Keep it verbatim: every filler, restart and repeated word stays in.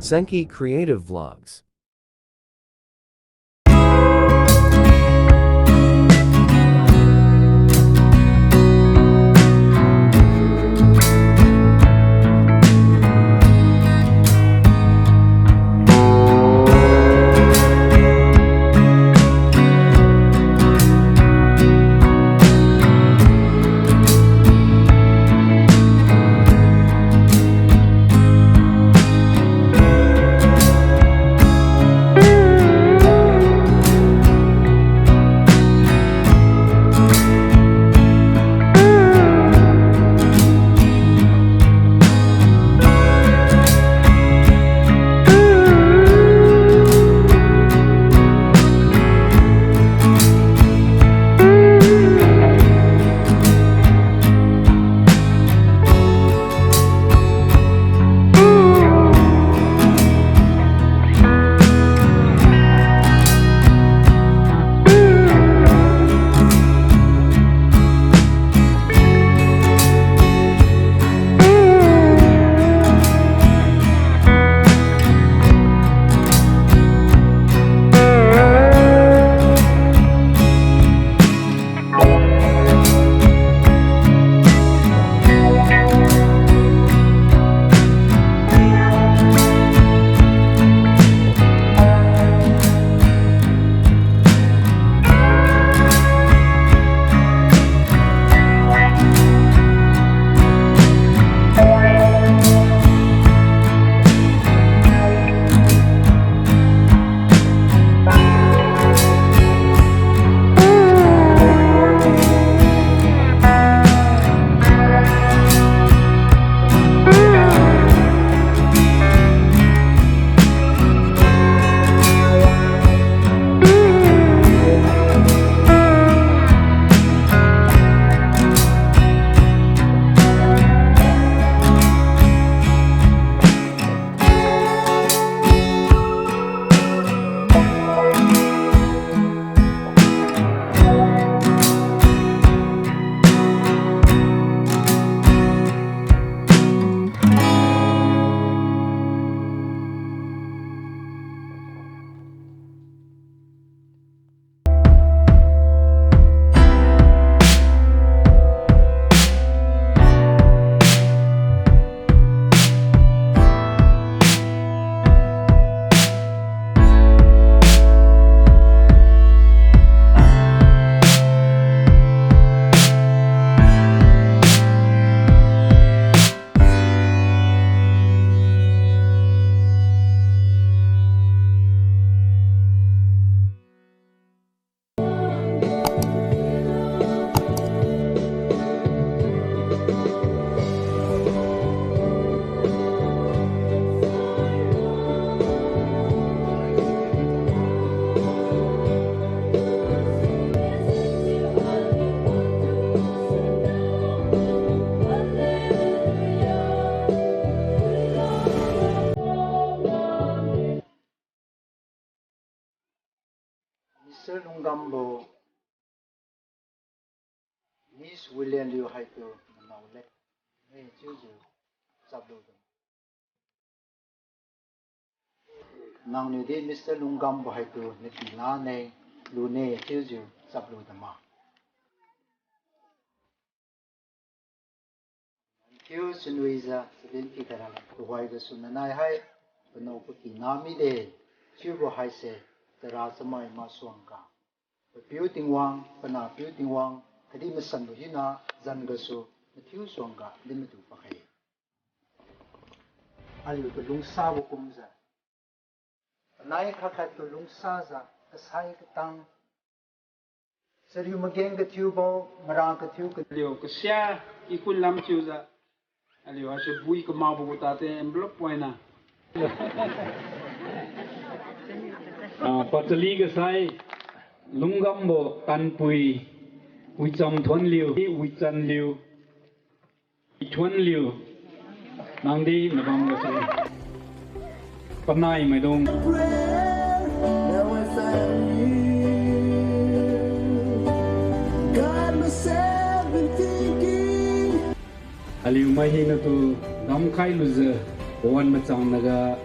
Senki Creative Vlogs. Mister Lungkambo, Miss William Liu haitu manao le, ne chiujiu chaplu dam. Nangniu di Mister Lungkambo haitu naky lane, lune chiujiu chaplu dam ma. Thiu chunwijiu chalin pi tara tuhoi gasu nanai hai, panao paky na mide, chiubo haise, tara chamai masuangga. Papiu Tingwang, panahpiu Tingwang, khatdi masanbo hina zan gasu, mathiu suangga, din matu pakhai. Aliutu lungsabo kumjiu. Panai khat khattu lungsajiu, kasai katang. Chariu mageng kathiubo, mara kathiu ka- Aliu kasia, ikun lam thiujiu. Aliu haise bui kamakbo gu tate envelope poina. Ah, pachali kasai, Lungkambo Tanpui, Wicham Thuonliu, Wichanliu. Ithuanliu, nangdi nabam gasai. Panai maidung. Aliu mai hinatu damkhai lujiu, pawan machang naga,